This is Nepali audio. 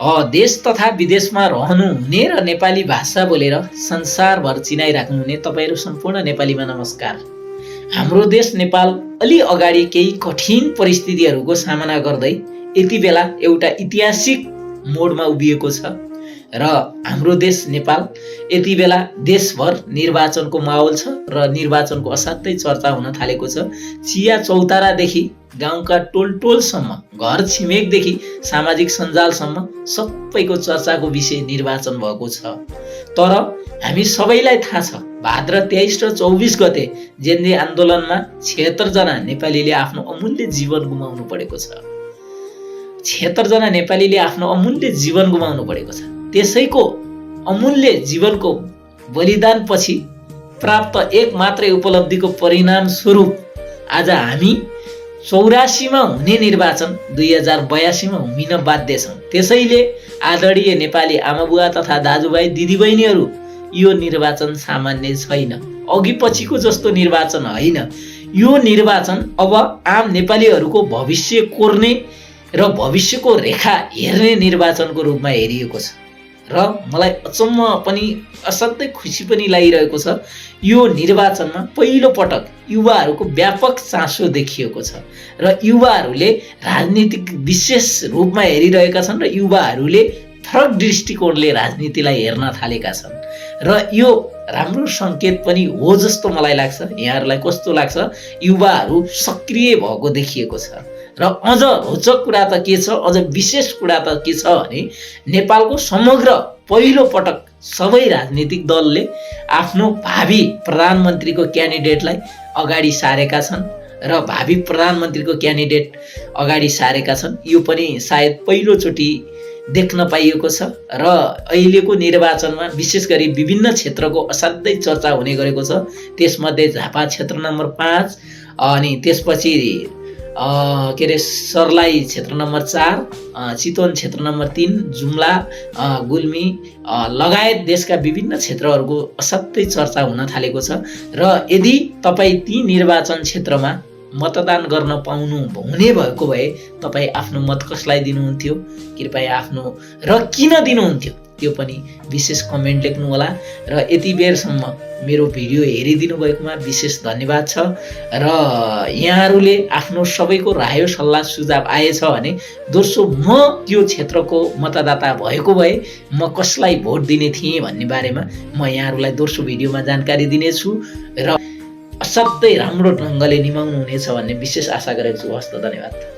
देश तथा विदेशमा रहनुहुने र नेपाली भाषा बोलेर संसारभर चिनाइराख्नुहुने तपाईँहरू सम्पूर्ण नेपालीमा नमस्कार। हाम्रो देश नेपाल अलि अगाडि केही कठिन परिस्थितिहरूको सामना गर्दै यति बेला एउटा ऐतिहासिक मोडमा उभिएको छ र हाम्रो देश नेपाल यति बेला देशभर निर्वाचनको माहौल छ र निर्वाचनको असाध्यै चर्चा हुन थालेको छ। चिया चौतारादेखि गाउँका टोलटोलसम्म, घर छिमेकदेखि सामाजिक सञ्जालसम्म सबैको चर्चाको विषय निर्वाचन भएको छ। तर हामी सबैलाई थाहा छ, भाद्र 23 र 24 गते जेन्जी आन्दोलनमा 76 जना नेपालीले आफ्नो अमूल्य जीवन गुमाउनु परेको छ। 76 जना नेपालीले आफ्नो अमूल्य जीवन गुमाउनु परेको छ। त्यसैको अमूल्य जीवनको बलिदानपछि प्राप्त एक मात्रै उपलब्धिको परिणाम स्वरूप आज हामी 84 मा हुने निर्वाचन 2082 मा हुन बाध्य छौँ। त्यसैले आदरणीय नेपाली आमाबुवा तथा दाजुभाइ दिदीबहिनीहरू, यो निर्वाचन सामान्य छैन, अघि पछिको जस्तो निर्वाचन होइन। यो निर्वाचन अब आम नेपालीहरूको भविष्य कोर्ने र भविष्यको रेखा हेर्ने निर्वाचनको रूपमा हेरिएको छ र मलाई अचम्म पनि असाध्यै खुसी पनि लागिरहेको छ। यो निर्वाचनमा पहिलो पटक युवाहरूको व्यापक चासो देखिएको छ र युवाहरूले राजनीतिक विशेष रूपमा हेरिरहेका छन् र युवाहरूले फरक दृष्टिकोणले राजनीतिलाई हेर्न थालेका छन् र यो राम्रो सङ्केत पनि हो जस्तो मलाई लाग्छ। यहाँहरूलाई कस्तो लाग्छ? युवाहरू सक्रिय भएको देखिएको छ र अझ रोचक कुरा त के छ, अझ विशेष कुरा त के छ भने नेपालको समग्र पहिलो पटक सबै राजनीतिक दलले आफ्नो भावी प्रधानमन्त्रीको क्यान्डिडेटलाई अगाडि सारेका छन् र भावी प्रधानमन्त्रीको क्यान्डिडेट अगाडि सारेका छन्। यो पनि सायद पहिलोचोटि देख्न पाइएको छ र अहिलेको निर्वाचनमा विशेष गरी विभिन्न क्षेत्रको असाध्यै चर्चा हुने गरेको छ। त्यसमध्ये झापा क्षेत्र नम्बर 5 अनि त्यसपछि सर्लाही क्षेत्र नम्बर 4, चितवन क्षेत्र नम्बर 3, जुम्ला, गुल्मी लगायत देशका विभिन्न क्षेत्रहरूको असाध्यै चर्चा हुन थालेको छ र यदि तपाईँ ती निर्वाचन क्षेत्रमा मतदान गर्न पाउनु हुने भएको भए तपाईँ आफ्नो मत कसलाई दिनुहुन्थ्यो, कृपया आफ्नो र किन दिनुहुन्थ्यो त्यो पनि विशेष कमेन्ट लेख्नु होला। र यति बेरसम्म मेरो भिडियो हेरिदिनु भएकोमा विशेष धन्यवाद छ र यहाँहरूले आफ्नो सबैको राय सल्लाह सुझाव आएछ भने दोस्रो म त्यो क्षेत्रको मतदाता भएको भए म कसलाई भोट दिने थिएँ भन्ने बारेमा म यहाँहरूलाई दोस्रो भिडियोमा जानकारी दिनेछु र असाध्यै राम्रो ढङ्गले निभाउनु हुनेछ भन्ने विशेष आशा गरेको छु। हस्त, धन्यवाद।